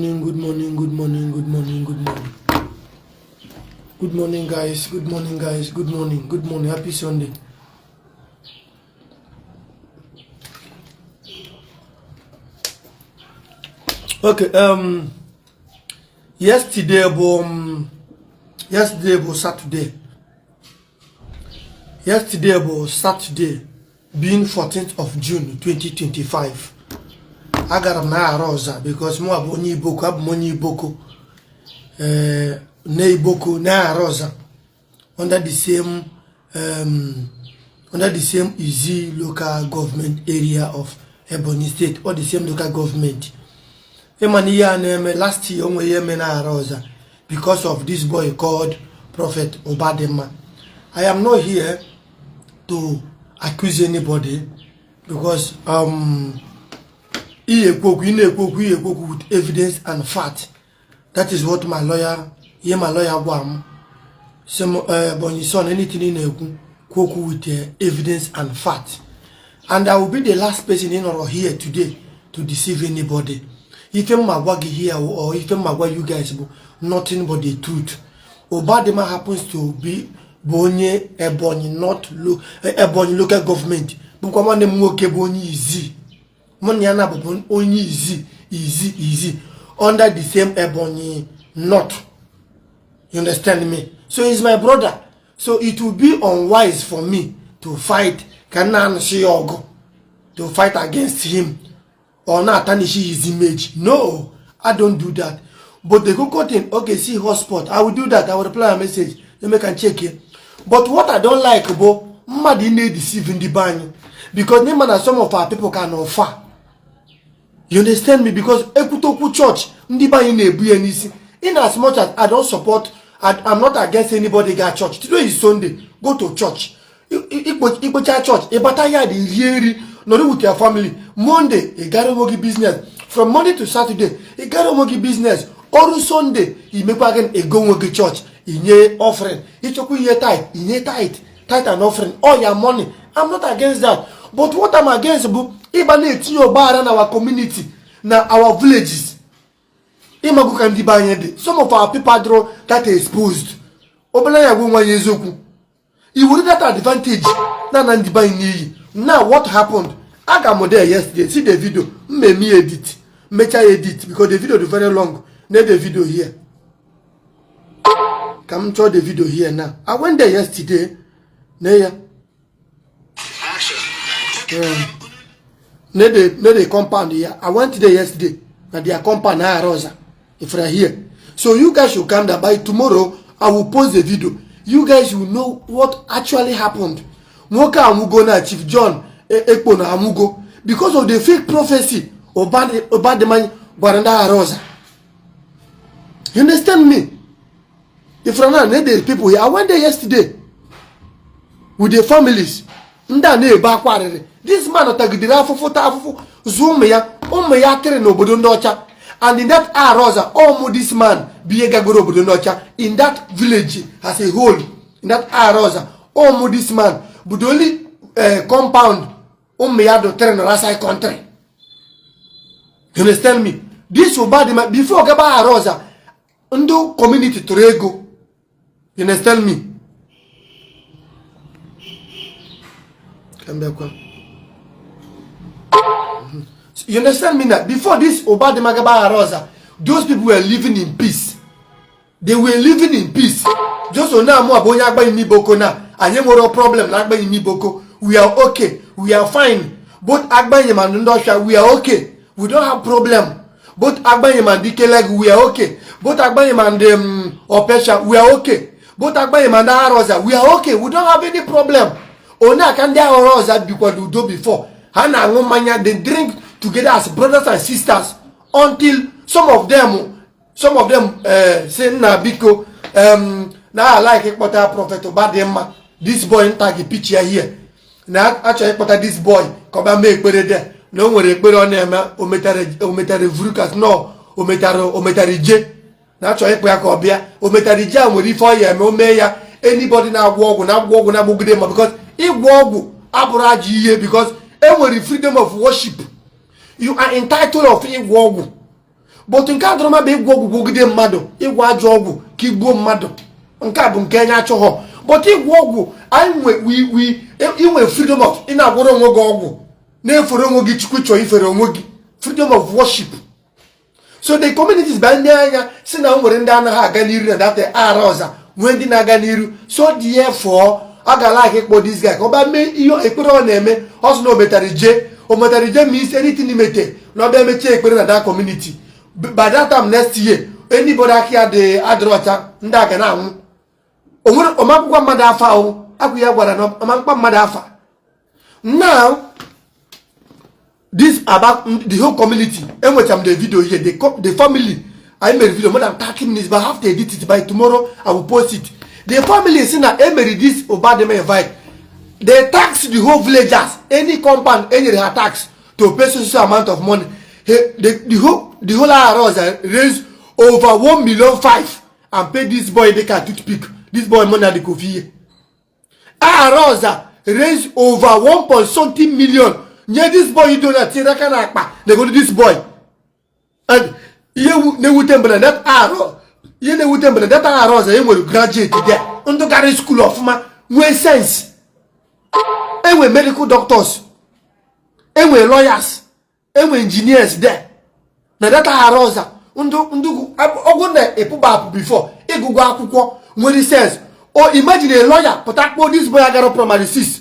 Morning, good morning, good morning, good morning, good morning. Good morning, guys. Good morning, guys. Good morning. Good morning. Happy Sunday. Okay, yesterday yesterday was Saturday. Yesterday was Saturday, being 14th of June 2025. Agara m na Aroza because mụ abụ onye Iboko, abụ m onye Iboko. Eh, na Iboko na Aroza under the same Izi local government area of Ebonyi State, or the same local government. Ịma na ihe a na-eme last year, onwe ihe eme na Aroza because of this boy called Prophet Obadema. I am not here to accuse anybody because ihe ekwu okwu, ị na-ekwu okwu, ihe ekwu okwu with evidence and fact. That is what my lawyer, ihe my lawyer gwa m, sị m, Ebonyi son, anything ị na-ekwu, kwu okwu with evidence and fact. And I will be the last person in or here today to deceive anybody. Ife mma gwa gị here or ife mma gwa you guys bụ nothing but the truth. Obadema happens to be bụ onye Ebonyi North, Ebonyi local government, bụkwa nwanne m nwoke, bụ onye Izi. Mụ na ya na-abụbụ onye Izi, Izi, Izi, under the same Ebonyi North. You understand me? So he's my brother, so it will be unwise for me to fight ka nna anụsị ya ọgụ, to fight against him or na tarnish his image. No, I don't do that. But the koko thing, okay, see hotspot, I will do that. I will reply a message. Let me can check here. But what I don't like bụ mmadụ ị na-edeceive ndị be anyị, because n'ịma na some of our people can offer. You understand me? Because ekwute okwu church, ndị be anyị na-ebu ya n'isi. In as much as I don't support, I'm not against anybody ga church. Today is Sunday, go to church. Ikpocha church, ịbata ya dị, rie nri, nọrọ with your family. Monday, ị gara onwe gị business. From Monday to Saturday, ị gara onwe gị business. Ọrụ Sunday, imekwa gị ego onwe gị church, inye offering, ịchọkwa inye tithe, inye tithe, tithe and offering, all your money. I'm not against that. But what I'm against bụ ịgba na-etinye ọgbaghara na our community, na our villages. Ịmagụ ka ndị be anyị dị, some of our people adịrọ that exposed. Obere ya gwa nwa ya eziokwu, i were that advantage na na ndị be anyị n'iyi. Now what happened? Aga m there yesterday, see the video. Mmemme edit, mmecha ya edit, because the video dị very long. Na the video here, ka m chọọ the video here now. I went there yesterday na ya. Na the compound here. I went there yesterday na their compound na Aroza, if you are here. So you guys should calm down. By tomorrow, I will post the video. You guys will know what actually happened. Nwoke anwụgo na Chief John Ekpo na anwụgo because of the fake prophecy Obadema gwara ndị Aroza. You understand me? If you na the people here, I went there yesterday with the families. Ndị a na-ebe akwa arịrị. This man tagidere afụfụ, taa afụfụ, zụọ ụmụ ya, ụmụ ya tịrị n'obodo ndị ọcha. And in that Aroza, ụmụ this man bụ ihe gagoro obodo ndị ọcha. In that village as a whole, in that Aroza, ụmụ this man bụ the only compound ụmụ ya dụtịrị nọ outside country. You understand me? This Obadema, before gaba Aroza, ndị community tụrụ ego. You understand me? Ka m bịakwa. You understand me? Now, before this Obadema gaba Aroza, those people were living in peace. They were living in peace. Just so now, mụ abụ onye Agbanyi Iboko na anyị nwere problem na Agbanyi Iboko. We are okay, we are fine. Both Agbanyi and ndị ọcha, we are okay, we don't have problem. Both Agbanyi and Ikelegu, we are okay. Both Agbanyi and Opesha, we are okay. Both Agbanyi and Aroza, we are okay. We don't have any problem. Onye aka ndị Aroza bikwa n'udo before. Ha na-aṅụ mmanya, they drink together as brothers and sisters, until some of them say, "Nna, biko, na I like ịkpọta Prophet Obadimma." This boy nta gị picture here na achọghị ịkpọta this boy ka ọ bịa mee ekpere de na o nwere ekpere ọ na-eme. O metara vrukas no, o metara ije na achọghị ịkpọ ya ka ọ bịa. O metara ije a nwere ife ọ ya eme, o mee ya. Anybody na-agwọ ọgwụ, na-agwọ ọgwụ, na-agbụgide ma, because ịgwọ ọgwụ abụrụ ajọ ihe, because e nwere freedom of worship. You are entitled of ịgwọ ọgwụ. But nke adọrọ mma bụ ịgwọ ọgwụ gwogide mmadụ, ịgwọ ajọ ọgwụ ka igbuo mmadụ, nke a bụ nke anyị achọghọ. But ịgwọ ọgwụ anyị nwe, we inwe freedom of ị na-agwọrọ onwe gị ọgwụ, na-efere onwe gị Chukwu chọọ ifere onwe gị, freedom of worship. So the communities bịa ndị anya si na nwere ndị anaghị aga n'iru na that ara ọza, nwee ndị na-aga n'iru. So therefore a ga-ala aka ịkpọ this guy ka ọ bịa mee ihe ekpere ọ na-eme. Ọ sị na o metara ije, o metara ije ma isi anything imete na ọ bịa mechie ekpere na that community. By that time next year, anybody aka ya dị adịrị ọcha, ndị a ga na-anwụ. Onwere ọmakwụkwọ mmadụ afa ahụ akwụ ya gwara na ọmamkpa mmadụ afa. Now this about the whole community, enwetara m the video here. The family, I made video more than 30 minutes, but I have to edit it. By tomorrow I will post it. The family say na emeri this Obadema invite, they tax the whole villagers. Any compound enyere ha tax to pay so so amount of money. He, the whole Aroza raise over 1 million 5 and pay this boy dịka toothpick. This boy money adị kofi ihe. Aroza raise over one point something million nye this boy do na tinyere aka n'akpa na-egodo this boy. And ihe na-ewute mbụ na that arọ, ihe na-ewute mbụ na that Aroza e nwere graduate there, ndị gara school ọfụma, nwee sense, enwe medical doctors, enwe lawyers, enwe engineers there na that Aroza. Ndụ ndụ ọgwụ na ịpụba apụ before ịgụgụ akwụkwọ nwere sense. O imagine a lawyer pụta kpọọ this boy agara primary 6,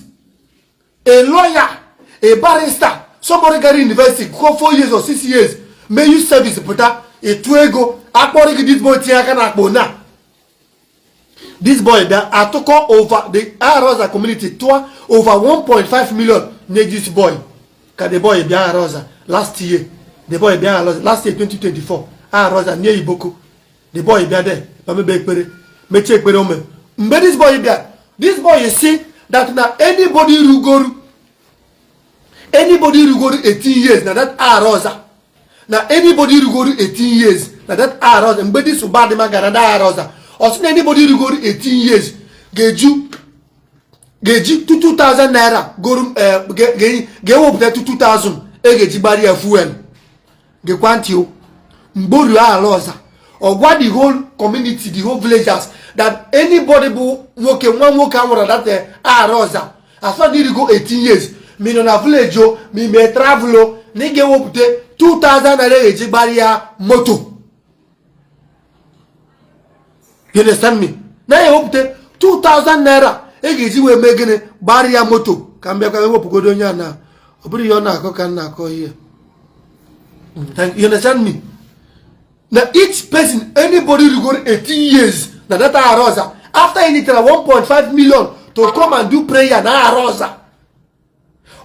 a lawyer, a barrister, somebody gara university go 4 years or 6 years, mee youth service, pụta ịtụ ego akpọrọ gị this boy tinye aka na akpa na this boy bịa atụkọ over the Aroza community, tụọ over 1.5 million nye this boy ka the boy bịa Aroza last year. The boy bịa Aroza last year, 2024, Aroza nye Iboko. The boy bịa there ma mebe ekpere, mechie ekpere ome. Mgbe this boy bịa, this boy si that na anybody rugoro 18 years na that Aroza, na anybody rugoro 18 years na that Aroza, mgbe this Ubadima gara that Aroza, ọ sị na anybody rugoro 18 years ga-eji 2000 naira goro ga-ewepụta 2000 e ga-eji gbara ya fuel. Gekwa ntị o. Mgbe o ruo ala ọza, ọ gwa the whole community, the whole villagers, that anybody bụ nwoke, nwa nwoke a nwụrụ that ara ọza, as far as irigo 18 years, ma ị nọ na village o, ma ị mee travel o, na ị ga-ewepụta 2000 naira eji gbara ya moto. You understand me? Na ya ewepụta 2000 naira e ga-eji wee mee gịnị? Gbara ya moto. Ka m bịakwa ewepụgodo onye a na ọ bụrụ ihe ọ na-akọ ka m na-akọ ihe. You understand me? Na each person, anybody go 18 years na that Aroza, after he needed 1.5 million to come and do prayer na Aroza,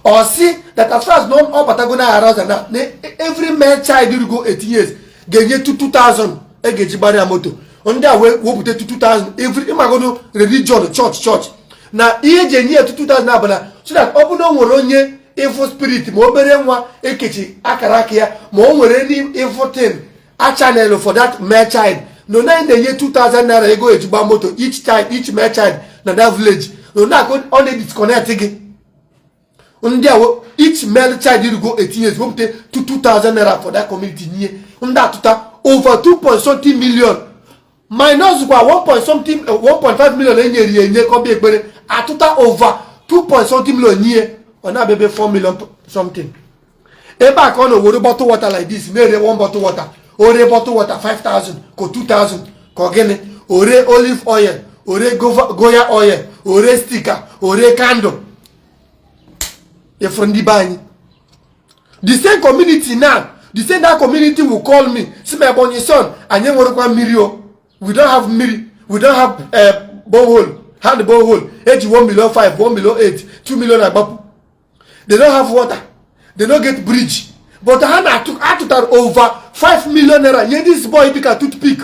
or see that as far as non ọ batago na Aroza na every male child go 18 years ga-enye 2000 e ga-eji gbara ya moto. Ndị a wee wepụta 2000 every ịmagodo religion, church church na ihe eji enye ya 2000 abụla so that ọ bụrụ na o nwere onye evil spirit, ma obere nwa ekechi akara aka ya, ma o nwere any evil thing a channel for that male child, no na na-enye 2000 naira ego eji gba moto each child, each male child na that village. No na ọ na-disconnect gị. Ndị a, each male child rugo 18 years wepụta 2000 naira for that community nye. Ndị atụta over 2 point something million minus kwa 1 point something, 1.5 million enyere ya enye ka ọ bịa ekpere, atụta over 2 point something million nye. Ọ na-abịa ebe 4 million something. Ebe a ka ọ na-ewere bottle water like this na-ere one bottle water. O ree bottle water 5000 ka 2000 ka ọ gịnị, o ree olive oil, o ree goya oil, o ree sticker, o ree candle. Ịfụrụ ndị be anyị, the same community now, the same that community will call me, si m, "Ebonyi son, anyị enwerekwa mmiri o. We don't have mmiri, we don't have borehole, hand borehole eji 1 million 5, 1 million 8, 2 million agbapụ." They don't have water, they don't get bridge, but ha na-atụ atụtara over 5 million naira nye this boy dịka toothpick.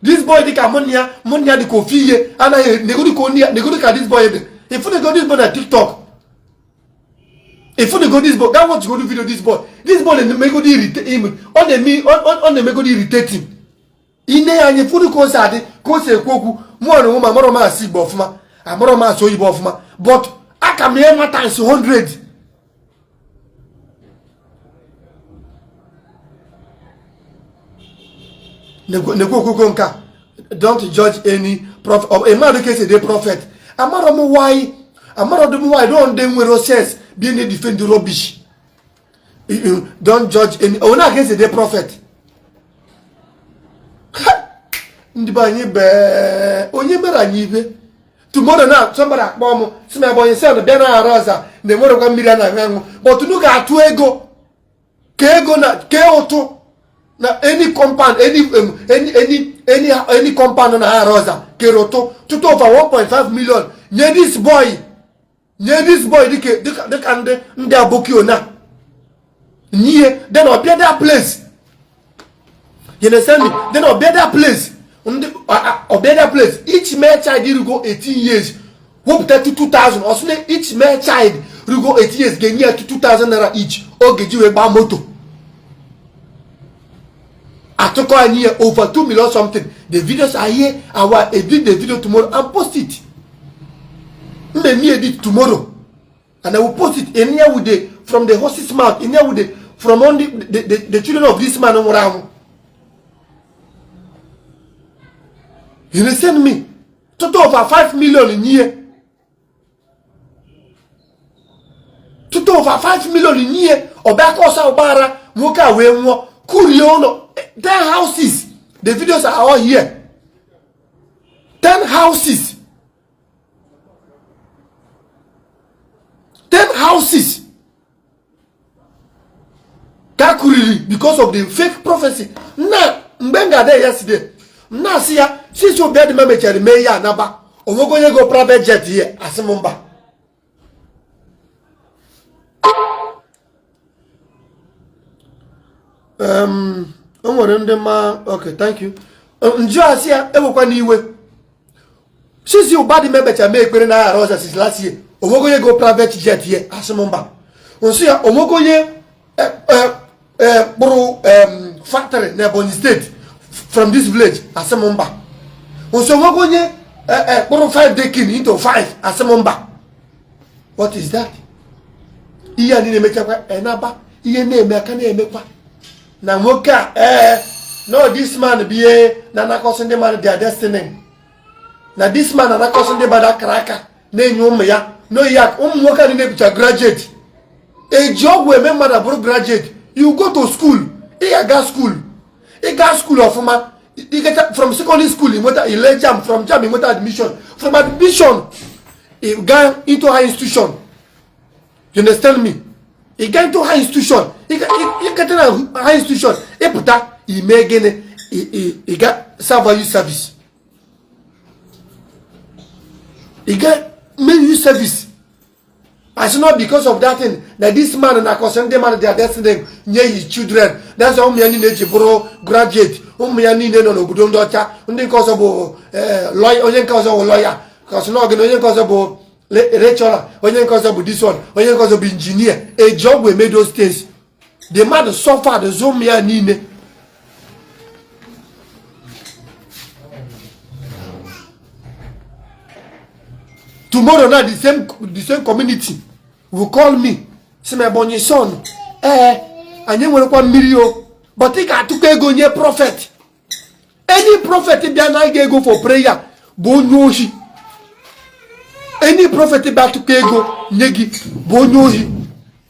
This boy dịka mụnya mụnya dịka ofu ihe anaghị negodu ka onye negodu ka this boy dị. Ifu nego this boy na TikTok, ifu nego this boy, ga watch godu video this boy. This boy na-emegodi irritate him, ọ na-emegodi irritating. Ine ya anya furu ka o si adị, ka o si ekwu okwu. Mụọ na onwe m amarọ m asụ Igbo ọfụma, amarọ m asụ oyibo ọfụma, but aka m ya times 100. Nekwe okwukwe nke a. Don't judge any prophet or a man ka esi ede prophet. Amarọ m why, amarọ m why don ndị nwere sense bi na defend rubbish. Don't judge any onye a ka esi ede prophet. Ndị be anyị bee onye mere anyị ibe. Tomorrow na somebody akpọ m sị m Ebonyi son bịa na arụ ọza na enwerekwa mmiri a na-aṅụ aṅụ, but unu ga-atụ ego ka ego na kee ụtụ na any compound, any compound na arụ ọza kere ụtụ tụtụ over 1.5 million nye this boy, nye this boy dịka dịka ndị aboki ona nye. Then ọ bịa that place, you understand me? Then ọ bịa that place, ndị ọ bịa that place, each male child rugo 18 years wepụta 2000. Ọ sị na each male child rugo 18 years ga-enye ya 2000 naira each ọ ga-eji wee gbaa moto. Atụkọ anyị ya over 2 million something. The videos are here. I will edit the video tomorrow and post it. M na-eme edit tomorrow and I will post it in here with the from the horse's mouth, in here with the from only the children of this man nwụrụ anwụ. You understand me? Total over 5 million in here. Total over 5 million in here. Ọbịa ka ọsọ ọgbaghara nwoke a wee nwụọ kurie ụlọ 10 houses. The videos are all here. 10 houses, 10 houses ka kuriri because of the fake prophecy. Na mgbe m ga-ada yesterday, m na-asị ya since Obiadịmma mechara mee ya anaba onwego onye go private jet ihe, asị m mba. O nwere ndị ma. Okay, thank you. Njụ asị ya ewekwa n'iwe since Ụbadịmma emecha mee ekpere na aghara ọzọ since last year, onwego onye go private jet ihe, asị m mba. Nsị ya onwego onye kpụrụ factory na Ebonyi State from this village, asị m mba. Nsị onwego onye kpụrụ 5 decking into 5, asị m mba. What is that? Ihe a niile emechakwa enaba ihe na-eme aka na-emekwa na nwoke a. Ee, no, this man bụ ihe na-anakọsị ndị mmadụ their destiny, na this man na-anakọsị ndị mmadụ akara aka na-enye ụmụ ya n'oyi ya. Ụmụ nwoke a niile bụcha graduate. Eji ọgwụ eme mmadụ abụrụ graduate? You go to school, ị ga-aga school, ị gaa school ọfụma, ị gacha from secondary school, ị nweta ile JAMB, from JAMB ị nweta admission, from admission ị gaa into high institution. You understand me? Ị gaa into high institution, ị gata na high institution, ịpụta ime gịnị? Ị ga serve youth service, ị ga mee youth service. As not because of that thing na this man na-akọsị ndị mmadụ their destiny nye his children. That's why ụmụ ya niile ji bụrụ graduate. Ụmụ ya niile nọ n'obodo ndị ọcha. Ndị nke ọzọ bụ lawyer, onye nke ọzọ bụ lawyer ka ọsị na ọgịnị, onye nke ọzọ bụ lecturer, onye nke ọzọ bụ this one, onye nke ọzọ bụ engineer. Eji ọgwụ eme those things? The man suffered zụ ụmụ ya niile. Tomorrow now, the same community will call me, sị m, "Ebonyi son, ee, anyị nwerekwa mmiri o, but ị ga-atụkọ ego nye prophet." Any prophet bịa na ga ego for prayer bụ onye ohi. Any prophet bịa tụkọ ego nye gị bụ onye ohi.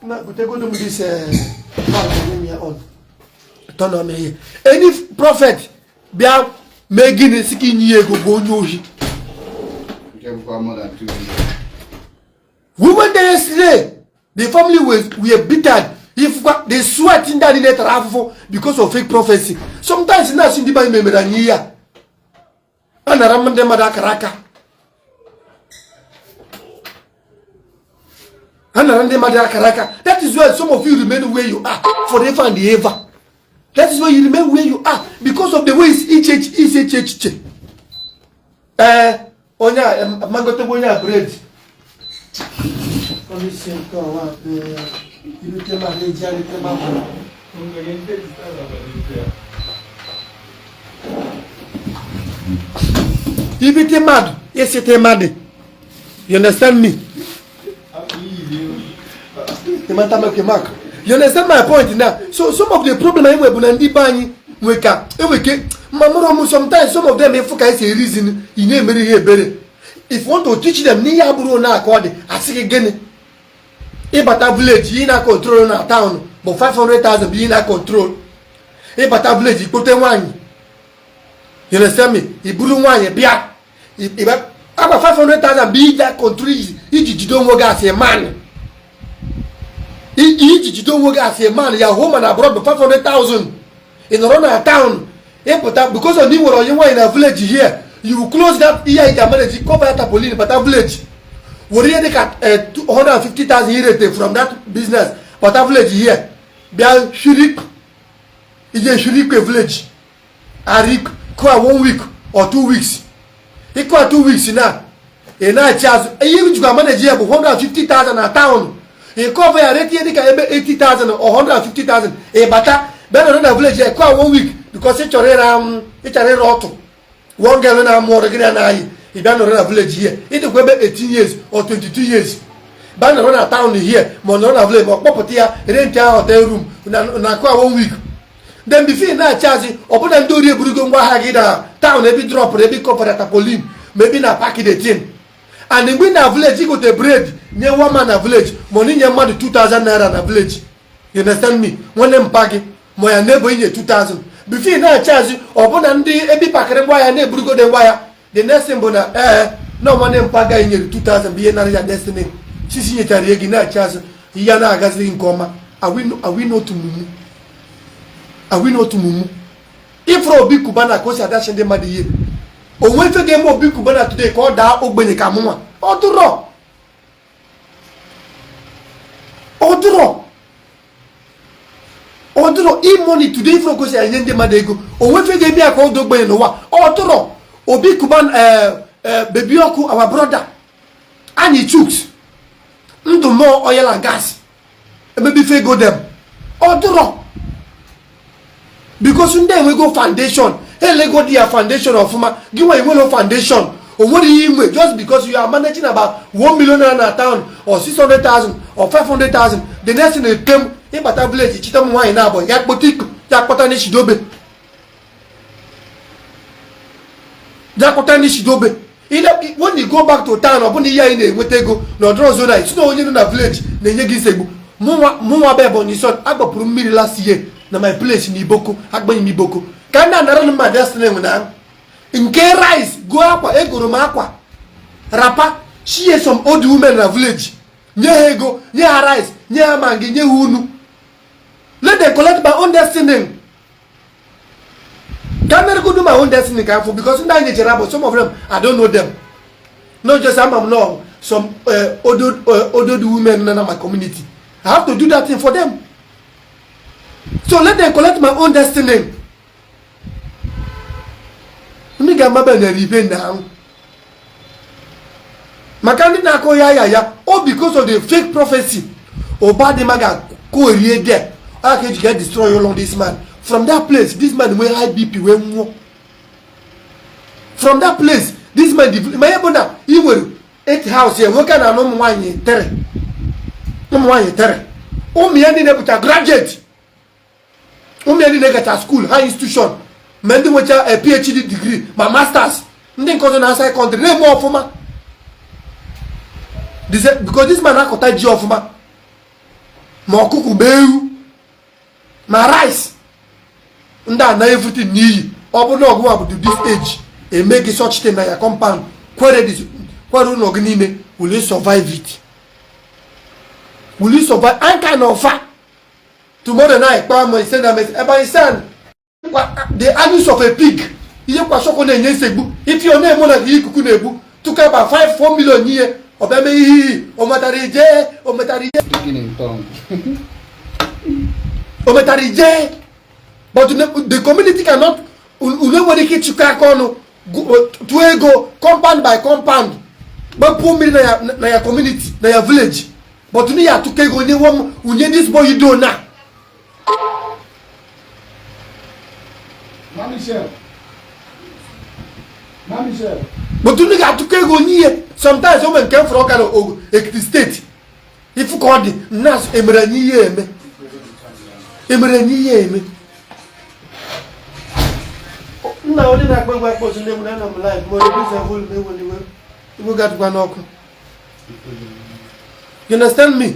Na butegodo m this fan, nye m ya on, turn on here. Any prophet bịa mee gịnị sị ka inye ya ego bụ onye ohi. Nke bụkwa more than 2 million. We went there yesterday. The family was were bitter. If the sweat ndị a niile tara afụfụ because of fake prophecy. Sometimes na-asị ndị be anyị memere anyị ihe a a nara ndị mmadụ akara aka, a nara ndị mmadụ akara aka. That is why some of you remain where you are forever and ever. That is why you remain where you are, because of the way iche isi eche echiche. Ee, onye a magotekwa onye a bread. Onye isi nke ọwa irute ma na-eji arite ma bụ ibite mmadụ isite mmadụ. You understand me? Ịmata m mark. You understand my point now? So some of the problem anyị nwe bụ na ndị be anyị nwe ka enwe ke Ma mụrụ m, sometimes some of them, ịfụ ka esi reason, ị na-emere ihe ebere. If you want to teach them n'ihe abụrụ na aka ọ dị, asị gị gịnị? Ịbata village, ihe na control na town bụ 500,000 bụ ihe na control. Ịbata village, ikpote nwaanyị, you understand me? Iburu nwaanyị bịa, agba 500,000 bụ iji control, iji jide onwe gị as a man, iji jide onwe gị as a man. Ya home and abroad bụ 500,000. Ị nọrọ na town, ịpụta, because of ị nwere onye nwaanyị na village here, you will close that ihe iji manage cover ya tarpaulin, bata village, were ihe dịka 150,000 irete from that business, bata village here, bịa shiri ije shiri ikpe village arik kụa one week or 2 weeks. Ịkụa 2 weeks na ị na-achị azụ, ihe njikwa manage ya bụ 150,000 na town. Ị cover ya, rate ihe dịka ebe 80,000 or 150,000. Ị bata, bịa nọrọ na village ya, kụa one week, because ị chọrọ ịra, ị chọrọ ịra ọtụ one girl na-amụ ọrụ gị na anyị. Ị bịa nọrọ na village here, ịdịkwa ebe 18 years or 22 years, bịa nọrọ na town here, ma ọ nọrọ na village, ma ọ kpọpụta ya, rent ahụ hotel room na akụ one week. Then before ị na-achị azụ, ọbụna ndị ori eburugo ngwa ahịa gị na town, ebe dropụrụ, ebe kọfara tarpaulin, ma ebe na pack the thing. And mgbe na village, igote bread nye one man na village, ma ọ nye mmadụ 2000 naira na village, you understand me? Nwanne mpa gị ma ya na-ebo inye 2000. Before ị na-achị azụ, ọbụna ndị ebe pakịrị ngwa ahịa na-eburugode ngwa ahịa. The next thing bụ na ee na nwanne mpa agaghị nyere 2000 bụ ihe nara ya destiny sisi nyechara ihe gị. Na-achị azụ, ihe a na-agaziri nke ọma. Are we not mumu? Are we not mumu? Ifuru Obi Cubana ka o si adachi ndị mmadụ ihe, onwe ife ga-eme Obi Cubana today ka ọ daa ogbenye ka mụnwa? Ọ dụrọ, ọ dụrọ, ọ dụrọ. E-money today, ifuru ka o si enye ndị mmadụ ego, onwe ife ga-eme ya ka ọ daa ogbenye n'ụwa? Ọ dụrọ. Obi Cubana, Baby Ọkụ, our brother anyị, Chuks ndụ mmụọ, oil and gas emebe ife ego dem, ọ dụrọ, because ndị enwego foundation, elego dị ya foundation ọfụma. Gị nwa enwero foundation, o nwere ihe inwe. Just because you are managing about 1 million naira na town or 600,000 or 500,000, the next thing etem ịbata village, chita ụmụ nwaanyị na-abụ ya kpọta iku, ya kpọta n'ishidobe, ya kpọta n'ishidobe. When you go back to town, ọ bụna ihe anyị na-enweta ego na ọdụrọ zona isi na onye nọ na village na-enye gị nsogbu. Mụnwa bụ Ebonyi son agbapụrụ mmiri last year na my place na Iboko, agbanye m Iboko ka ndị anara mma destiny nwe na nke rice gụọ akwa. Egoro m akwa rapa shie some old women na village, nye ha ego, nye ha rice, nye ha Maggi, nye ha unu. Let them collect my own destiny, ka m go do my own destiny ka afọ, because ndị anyị nyechara bụ some of them, I don't know them. No, just ama m no some old women na my community. I have to do that thing for them, so let them collect my own destiny. Ndị ga-amaba nyere ibe na ahụ maka ndị na-akọ ya ya ya o, because of the fake prophecy. Ụbadịma ga-korie there aka eji ga destroy all of this man from that place. This man nwee high BP wee nwụọ from that place. This man, ma ihe bụ na ị nwere eight house ya, nwoke na-anụ ụmụ nwaanyị tere, ụmụ nwaanyị tere. Ụmụ ya niile bụcha graduate, ụmụ ya niile gacha school high institution, ma ndị nwecha PhD degree ma masters, ndị nke ọzọ na outside country na-eme ọfụma, because this man akọta ji ọfụma, ma ọkụkọ, ma ewu, ma rice. Ndị a na everything n'iyi. Ọ bụrụ na ọgụnwa bụ this age eme gị such thing na ya compound, kwere kwere ụlọ gị niile, will you survive it? Will you survive? Anka na ọfa tomorrow night kpaa m ise na ebe anyị send the anus of a pig. Ihe kwashiorkor na-enye nsogbu, ife ọ na-eme na ikuku na-egbu tụkọ about 5 4 million ihe ọbịa mee ihe o metara ije, o metara ije. Speaking in tongue. O metara ije, but the community cannot. Unu enwere ike ịchịkọ aka ọnụ tụọ ego compound by compound, gbapụ mmiri na ya community, na ya village, but unu ya atụkọ ego nye wom unye this boy do na Michelle. Michelle. But unu ga-atụkọ ego nye ihe. Sometimes o nwere nke m fụrụ ọka na Ekiti Steeti, ifu ka ọ dị nnas emere anyị ihe eme, emere anyị ihe eme. Nna, onye na-akpọ egwu akpọzi ndị egwu na anọ m live ma onye bisa volume eweliwe igwe gadịkwa n'ọkụ. You understand me?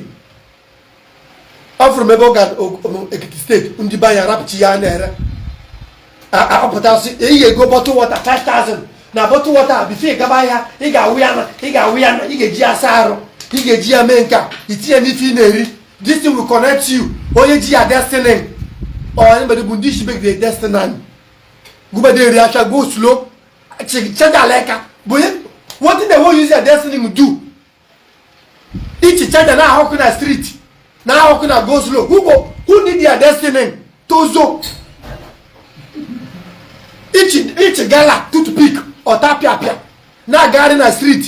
Ọ fụrụ m ebe ọ ga Ekiti Steeti, ndị be anyị arapụchi ya na-ere apụtasị eyi ego bottle water 5000 na bottle water. Before ị gaba ahịa, ị ga-awụ ya na ị ga-awụ ya na ị ga-eji ya asa arụ, ị ga-eji ya mee nka, itinye n'ife ị na-eri. This thing will connect you. Onye ji ya destiny, onye mere bụ ndị isi the destiny gubede eri acha go slow chajaleka bụ what they wan use their destiny do. Ichi chaja na ahọkụ na street na ahọkụ na go slow. Who go, who need their destiny tozo ichi ichi gala toothpick ọta pịapịa na-agagharị na street?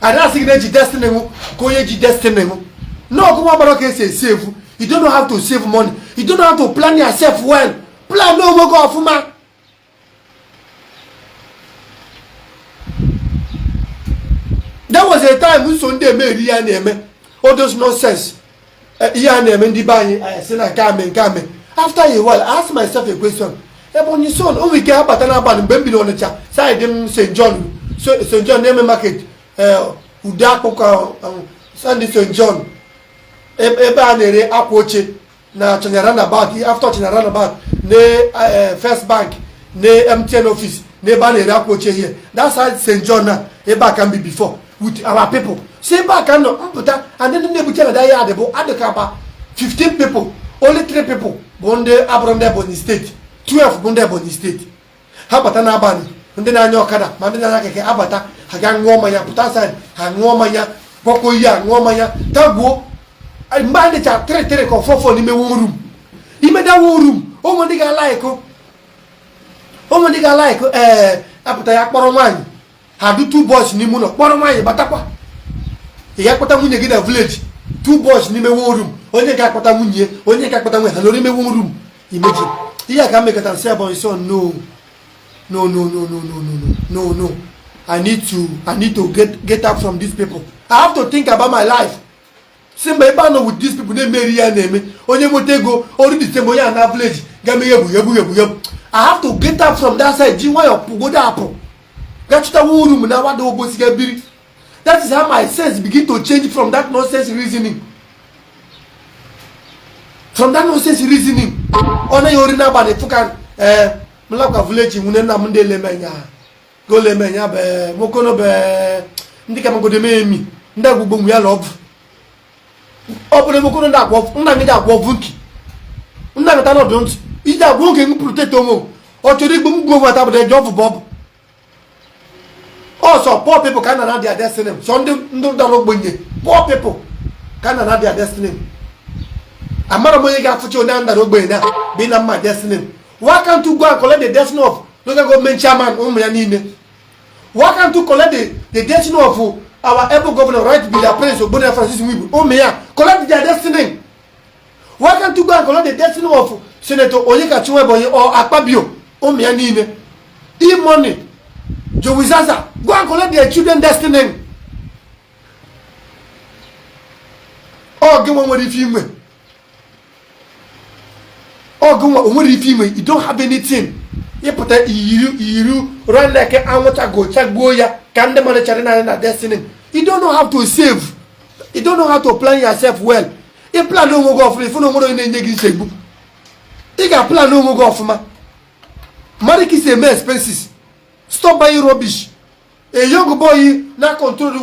A na-asị gị na-eji destiny nwụ ka onye ji destiny nwụ n'ọgụ nwa gbara ka esi esi evu. You don't know how to save money. You don't know how to plan yourself well. Plan onwe gị ọfụma. There was a time nso ndị eme eri ya na-eme all those nonsense, ihe a na-eme ndị be anyị. Anyị sị na nke ame nke ame. After a while, I ask myself a question. Ebonyi son o nwere ike abata n'abalị mgbe m biri Ọnịcha, side m St John, St John na-eme market, ude akpụkọ Sunday St John, ebe a na-ere akwa oche na China roundabout, after China roundabout na First Bank na MTN office, n'ebe a na-ere akwa oche here, that side St John, na ebe a ka m bi before with our people. So ebe a ka m nọ mpụta, and ndị na-ebuche na that yard bụ adịka about 15 people. Only 3 people bụ ndị abụrụ ndị Ebonyi Steeti, 12 bụ ndị Ebonyi Steeti. Ha bata n'abalị, ndị na-anya ọkada ma ndị na-anya keke abata, ha ga ṅụọ mmanya, pụta side, ha ṅụọ mmanya, gwakọ ihe a, ṅụọ mmanya, tagbuo. Mgbe a dịcha three three ka four four n'ime one room, ime that one room, ụmụ ndị ga-alaịkụ, ụmụ ndị ga-alaịkụ ee apụta ya kpọrọ nwaanyị. Ha dị two boys n'ime ụlọ, kpọrọ nwaanyị batakwa. Ị ga-akpọta nwunye gị na village? Two boys n'ime one room, onye ga-akpọta nwunye, onye ga-akpọta nwunye ha nọrọ n'ime one room. Imagine ihe a ka m mekọtara sị, Ebonyi son, no, no, no, no, no, no, no, no, no, no, I need to get out from these people. I have to think about my life. Si mba, ebe a nọ with these people na-emeri ya na-eme onye nweta ego oru December, onye a na village ga-eme egbu egbu egbu egbu. I have to get out from that side, ji nwayọ pụgodo apụ, gachụtawa uru m na wada obosi ga biri. That is how my sense begin to change from that nonsense reasoning, from that nonsense reasoning. Ọ naghị ori n'abalị fụka ee mlakwa village nwune nna m ndị elemenya golemenya be mokono be ndị ka magodo eme emi ndị agbugbo nwe ya la ọbụ ọ bụrụ mokono ndị agwọ nna gị agwọ vunki nna gị ta nọdụ ntị iji agwọ nke m protect onwe ọ chọrọ igbu m gbuo onwe ata bụ eji ọfụ bụ ọbụ ọsọ. Poor people ka na their destiny so ndị ndị dara ogbenye, poor people ka na their destiny. Amara m onye ga-afụcha onye a dara ogbenye na bi na mma destiny. Why can't you go and collect the destiny of local government chairman, ụmụ ya niile? Why can't you collect the destiny of our able governor, right Bill Prince Ogbonna Francis Nwigwe, ụmụ ya? Collect their destiny. Why can't you go and collect the destiny of Senator Onyeka Chinwebonyi or Akpabio, ụmụ ya niile, E-Money, Jowi Zaza? Go and collect their children destiny. Ọ gị nwa nwere ife inwe, ọ gị nwa o nwere ife inwe. You don't have anything. Ịpụta iyiri iyiri rọneke anwụchago chagbuo ya ka ndị mmadụ chere naanị na destiny. You don't know how to save. You don't know how to plan yourself well. Ị plan onwe gị ọfụma, ifu na onwere onye na-enye gị nsogbu. Ị ga-plan onwe gị ọfụma, mmadụ ka isi eme expenses. Stop buying rubbish. A young boy na control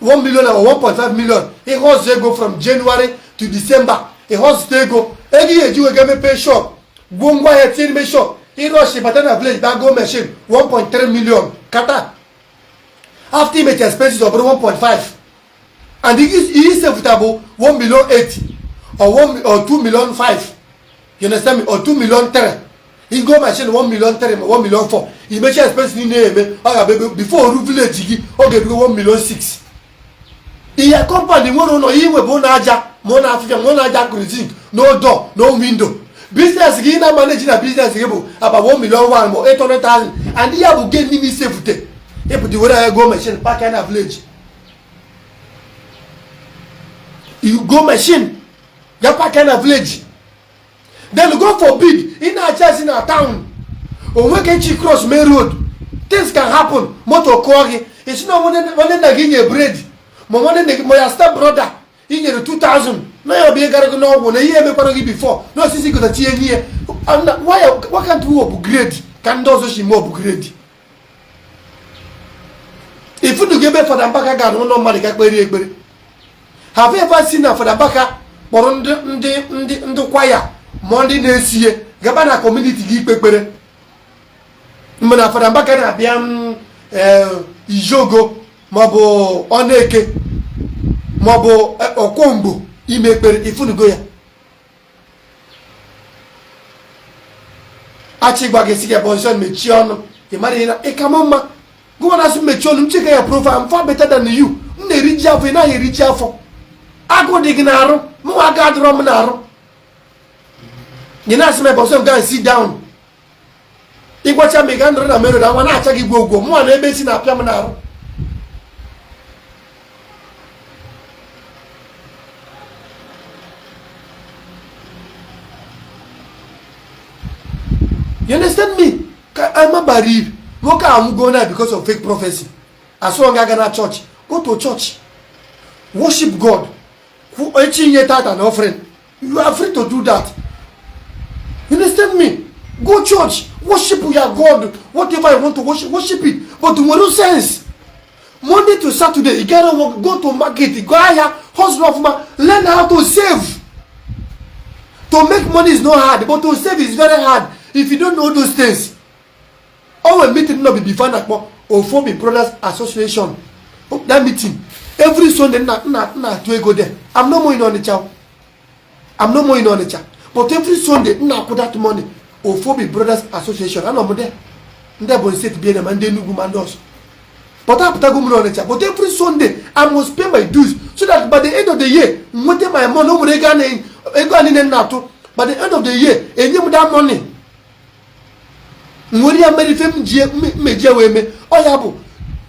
1 million or 1.5 million, ihe ọzọ ego from January to December, ihe ọzụta ego ego ihe eji wega mepee shop, gwuo ngwa ahịa, tinye n'ime shop, ịrọshi bata na village ba go machine 1.3 million kata. After imecha expenses, ọ bụrụ 1.5, and ihe isefụta bụ 1 million 8 or 1 or 2 million 5. You understand me? Or 2 million 3. Igo machine 1 million 3 ma 1 million 4, imecha expenses niile eme, ọ ga-abụ ebe before oru village gị, ọ ga-erugo 1 million 6. Ihe compound nwere ụlọ ihe nwe bụ ụlọ aja, ma ụlọ afịfịa, ma ụlọ aja kụrụ zinc, no door, no window. Business gị na manage na business gị bụ about 1 million 1 ma 800,000, and ihe bụ gain n'ime isefute. Ịpụta were ya go machine park ya na village. You go machine ya park ya na village, then go for bid. Ị na-achị asị na town Onwe ka echi cross main road, things can happen. Moto kụọ gị, isi na nwanne nna gị nye bread, ma nwanne nna gị, ma ya step brother i nyere 2000 na ya ọ bụ ihe gara gị n'ọgwụ na ihe emekwara gị before na osisi gotachi enyi ya. Why can't we upgrade ka ndị ọzọ si mee upgrade? Ifunugo ebe Fada Mbaka gara ụlọ mmadụ ga kpere ekpere? Have you ever seen na Fada Mbaka kpọrọ ndị ndị ndị ndị kwaya ma ndị na-esie gaba na community gị ikpe ekpere? Mgbe na Fada Mbaka na-abịa Ijogo maọbụ Ọneke maọbụ Okwomgbo ime ekpere, ifunugo ya? Achị gwa gị sị gị Ebonyi son, mechie ọnụ. Ị mara ihe ị ka m mma. Gụwa na-asị mechie ọnụ, m cheka ya profile m far better than you. M na-eri ji afọ, ị naghị eri ji afọ. Agụụ dị gị n'arụ, mụnwa agụụ adịrọ m n'arụ. Ị na-asị m Ebonyi son, go and sit down. Ịgwacha m, ị ga nọrọ na main road, anwa na-acha gị gwogwo. Mụnwa na ebe esi na-apịa m n'arụ. You understand me? Ka amabara ibe nwoke anwụgo na because of fake prophecy. Asụọ gị aga na church, go to church, worship God. Echi nye tithe and offering, you are free to do that. You understand me? Go church, worship your God, whatever you want to worship, worship it, but nwere sense. Monday to Saturday, you gotta work, go to market, go ahịa, hustle ọfụma, learn how to save. To make money is not hard, but to save is very hard if you don't know those things. O nwere meeting nọ before na-akpọ Ofobi Brothers Association. That meeting every Sunday, nna nna nna atụ ego there. I'm no more in Onitsha, I'm no more in Onitsha, but every Sunday nna akwụ that money. Ofobi Brothers Association, anọ m there. Ndị Ebonyi State bịa ma ndị Enugu ma ndị ọzọ, but apụtago m n'Ọnịcha. But every Sunday I must pay my dues so that by the end of the year nweta my money. O nwere ego a, ego a niile m na-atụ, by the end of the year enye m that money, nwere ya mere ife m ji mmeji wee mee. Ọ ya bụ,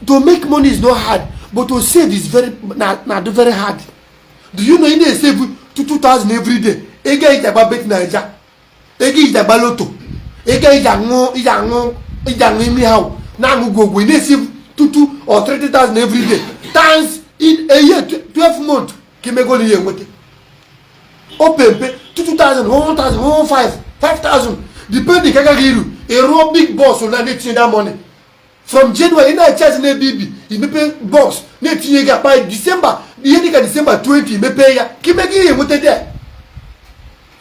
to make money is not hard, but to save is very na na do very hard. Do you know ị na-esave 2000 every day, ego iji agba Bet Naija, ego iji agba lotto, ego iji aṅụ iji aṅụ iji aṅụ imi ha na-aṅụ gwogwo, ị na-esave 2 or 30,000 every day times in a year, 12 months, ka imego na ihe enweta o pempe 2000, 1000, 15, 5000, depending ka agaghị iru ịrụọ big box na na-etinye that money. From January ị na-echaji n'ebe ibi, imepe box na-etinye gị akpa. December, ihe dịka December 20, imepe ya ka ime gị ihe enweta there.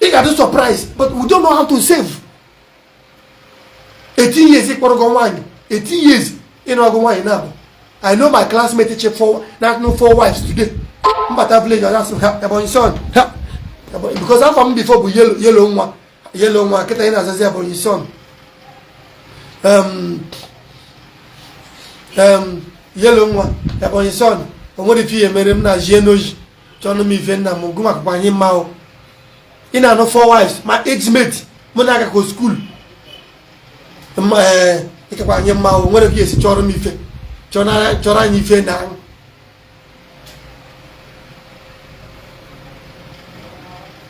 Ị ga-adị surprise, but we don't know how to save. 18 years ịkpọrọ gị nwaanyị, 18 years ịnụ ọgụ nwaanyị na-abụ. I know my classmate che four na no four wives today. Mbata village, ọ asị ha Ebonyi son ha, because afọ m before bụ yellow, yellow nwa, yellow nwa. Kịta ị na-azazi Ebonyi son, yellow nwa, Ebonyi son. O nwere ife ihe mere m na jie n'oji chọnụ m ife nna m gụ maka anyị mma o. Ị na-anụ four wives, ma age mate mụ na-agakọ school, ịkakwa anyị mma o. Nwere ka esi chọrọ m ife, chọrọ anyị ife na aṅụ.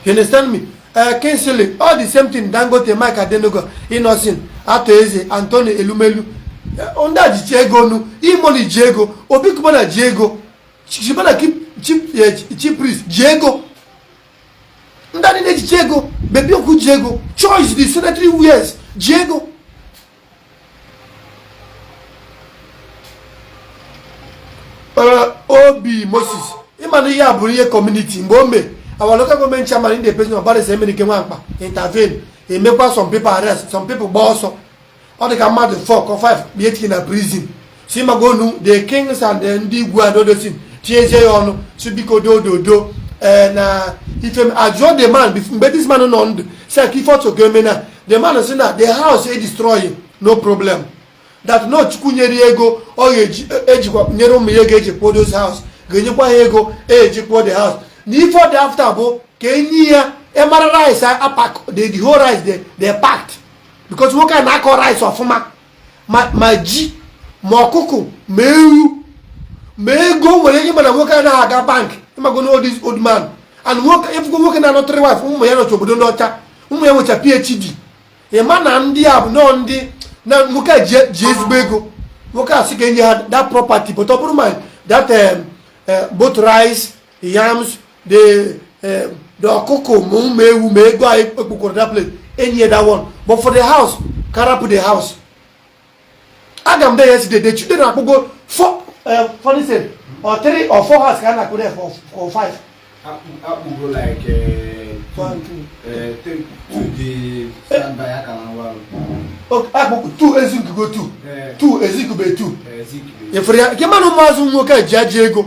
You understand me? Kingsley, all the same thing. Dangote, Mike Adenuga, Innocent, Ato Eze, Anthony Elumelu, ndị a jichi ego nu. E-Money ji ego, Obi Cubana ji ego, Chibana Chief Priest ji ego, ndị a niile jichi ego, Baby Oku ji ego, Choice the sanitary wears ji ego. Obi Moses, ịma na ihe a bụrụ ihe community mgbe o mee our local government chairman in the president of Barrister Emenike Nwamkpa intervene, emekwa some people arrest, some people gba ọsọ. Ọ dị ka mmadụ 4 or 5 bụ etinye na prison. Si magonu the kings and the ndị igwe and odosin tinyezie ya ọnụ, si biko dododo. Ee, na ife ajụọ the man mgbe this man nọ ndụ, si ka ife ọchọ ga-eme na the man si na the house e destroy, no problem, that no Chukwu nyere ya ego ọ ga-eji ejikwa nyere ụmụ ya ego eji kwụọ those house, ga-enyekwa ha ego eji kwụọ the house. Na ife ọ dị after bụ ka enyi ya emara rice apak the whole rice they packed, because nwoke a na-akọ rice ọfụma, ma ji, ma ọkụkọ, ma ewu, ma ego nwere ihe. Mana nwoke anaghị aga bank. Ịmago na old old man and nwoke ịfụgo nwoke na-anọ three wife, ụmụ ya nọcha obodo ndị ọcha, ụmụ ya nwecha PhD. Ịma na ndị a bụ nọọ ndị Na nwoke a ji ezigbo ego. Nwoke a sị ka enye ha that property, but ọ bụrụ ma that both rice, yams, the ọkụkọ, ma ụmụ ewu, ma ego anyị ekpokọrọ that place, enye that one. But for the house, ka rapụ the house. Aga m there yesterday, the children akpụgo four, funny thing, or three or four house ka a na-akpụ there for five. Akpụgo like One, two. Three, two dị standby aka na arụ ọrụ. Okay, akpụgo two, ezukugo two. Two ezikube two. Ezikube. Efere ya nke mmanụ ụmụazụ nwoke a ji aji ego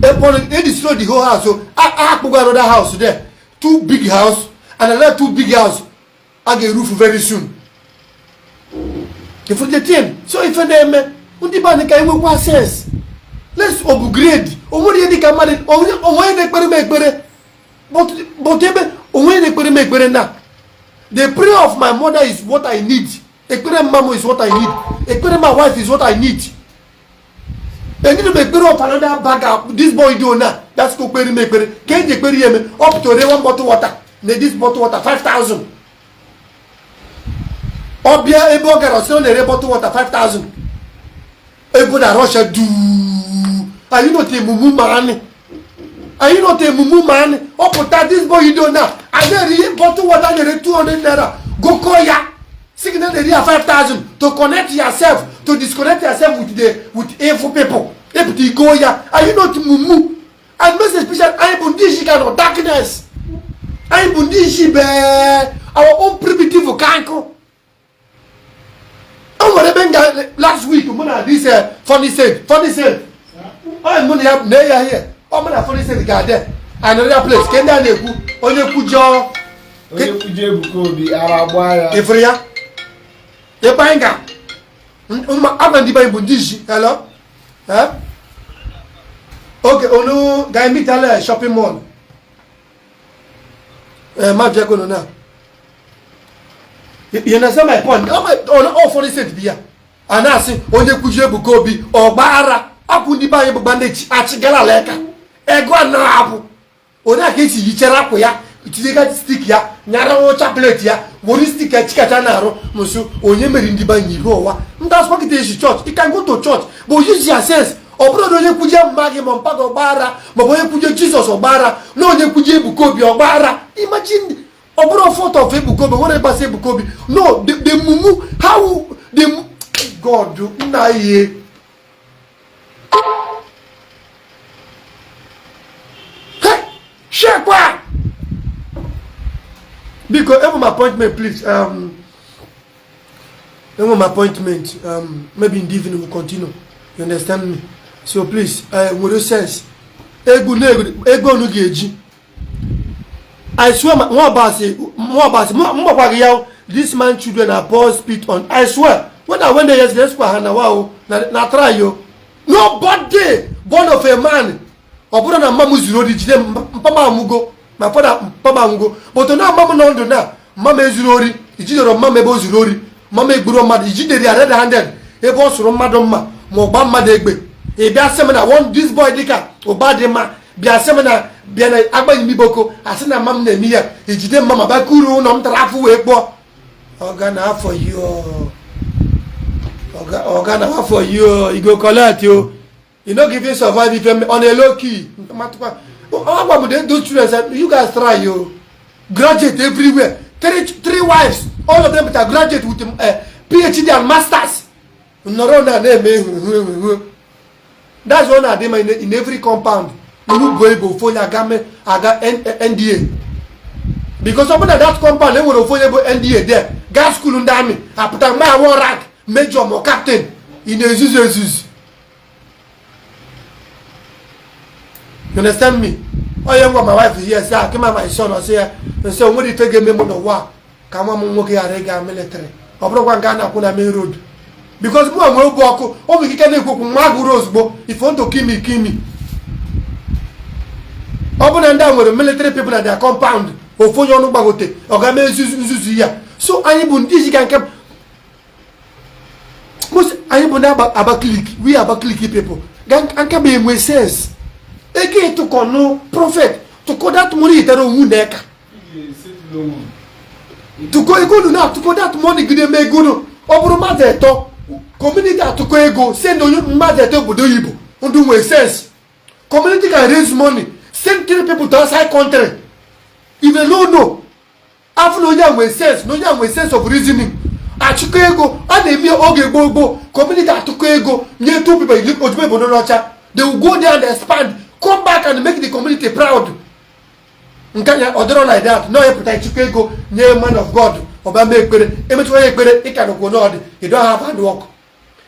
epon e destroy the whole house. So akpụgo another house there, two big house and another two big house a ga-erufu very soon. Efere the thing. So ife na-eme ndị be anyị, ka enwekwa sense. Let's upgrade. Onwere ihe dịka mmadụ onwe na-ekpere m ekpere, but ebe onwe na-ekpere m ekpere na the prayer of my mother is what I need. Ekpere mma m is what I need. Ekpere my wife is what I need. Enyi m ekpere of another bag. This boy do na that's ko kpere m ekpere ka eji ekpere ya eme up to re one bottle water na this bottle water 5000. Ọ bịa ebe ọ gara, sị ọ na-ere bottle water 5000. Ego na Russia duu. Anyị not a mumu man, anyị not a mumu man. Ọ pụta, this boy do na a na-eri ihe bottle water na-ere 200 naira, gokọ ya signal na-eri ya 5000 to connect yourself, to disconnect yourself with evil people. Epụta igo ya. Anyị not mumu. And most especially, anyị bụ ndị isi ka nọ darkness. Anyị bụ ndị isi bee our own primitive kankụ. O nwere ebe m ga last week, mụ na this funny saint, funny saint, ọ mụ na ya na ya here, ọ mụ na funny saint ga-adị another place ka ndị a na-ekwu onye kwujọọ. Onye kwuje Ebuka Obi, ara gbaa ya. Ifuru ya ebe anyị ga agwa ndị be anyị bụ ndị isi. Hello, eh? Okay, onu ga-emitala shopping mall. Eh, ma bịa kono na. You understand my point? All funny saint bi ya a na-asị onye kwuji Ebuka Obi ọgba ara akwụ. Ndị be anyị bụgba ndị achịgara ala eka ego a na-abụ onye a ka esi yichere akwụ ya, tinyega stick ya, nyara ụcha plate ya, were stick ya chikacha na-arụ nso. Onye mere ndị be anyị ihe ụwa ndị asụkpọkịta esi church. You can go to church, but use your sense. Ọ bụrụ na onye kwuje mma gị ma mpa gị ọgba ara, maọbụ onye kwuje Jizọs ọgba ara, na onye kwuje Ebuka Obi ọgba ara, imagine. Ọ bụrụ fault of Ebuka Obi nwere gbasa Ebuka Obi. No, the mumu, how the God nna ihe. Hey, shekwa biko, enwe m appointment, please. Enwe m appointment. Maybe in the evening we'll continue. You understand me? So please, nwere sense. Ego na ego unu ga-eji, I swear, nwa ọbasi, nwa ọbasi m gbakwa gị ya. This man children are pour spit on. I swear, when I went there yesterday, square ha na wa o na try o. Nobody born of a man. Ọ bụrụ na mma m zuru ori jide mpa m anwụgo, ma fọda mpa m anwụgo, but na mma m nọ ndụ na mma m ezuru ori, ijidere mma m ebe o zuru ori, mma m egburu mmadụ, ijidere ya red handed ebe ọ sụrụ mmadụ mma ma ọ gba mmadụ egbe. Ị bịa sị m na one this boy dịka ụba dị mma, bịa sị m na bịa na agbanyeghị m iboko asị na mma m na-eme ya, ijide mma ma bakuru ụlọ m tara afụ wee kpọọ ọga na afọ yi ọga na afọ yi o. You go collect o. You no give him survive if on a low key. Agwa m those children say, you guys try o. Graduate everywhere, three three wives, all of them are graduate with PhD and masters. Nọrọ na na-eme ihu ihu. That's what na-adị ma in every compound unu bụ ebe ofu onye aga aga NDA, because ọ bụ na that compound enwere ofu onye bụ NDA there, gaa school ndị army, apụta mgbe awọ rank major ma captain. Ị na-ezuzu ezuzu. You understand me? Onye ngwa my wife here sị akịma my son, ọ sị ya nsị o nwere ife ga-eme m n'ụwa ka nwa m nwoke ghara ịga military. Ọ bụrụkwa nke a na-akwụ na main road, because mụ nwee obi ọkụ, o nwere ike na-ekwu okwu nwa gụrụ ozugbo. If want to kill me, kill me. Ọ bụ na ndị a nwere military people na their compound, ofu onye ọnụ gbagote, ọ ga mee nzuzu nzuzu ya. So anyị bụ ndị ji ka nke most anyị bụ ndị Abakaliki. We Abakaliki people ga nka bụ enwe sense. Ego ịtụkọ nụ prophet tụkọ that money itere onwu na eka tụkọ ego unu na tụkọ that money gide eme ego unu. Ọ bụrụ mmadụ etọ, community atụkọ ego send onye mmadụ etọ obodo oyibo. Ndị nwere sense, community can raise money, send three people to outside country. If they no know, afụ na onye a nwere sense, na onye a nwere sense of reasoning, achịkọ ego a na-eme oge gboo gboo. Community atụkọ ego nye two people ojugbo obodo n'ọcha. They will go there and expand, come back and make the community proud. Nke anya ọ dịrọ like that na onye pụta ịchịkọ ego nye man of God, ọba mee ekpere, emechikwa ya ekpere, ịka nọkwa n'ọdị. You don't have hand work,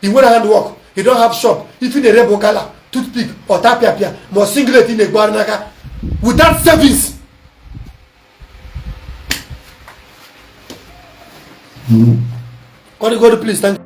you nwere hand work, you don't have shop. If ị na-ere bụ gala, toothpick, ọta pịapịa, ma ọ singlet ị na-egbugharị n'aka without service. God, God, please, thank you.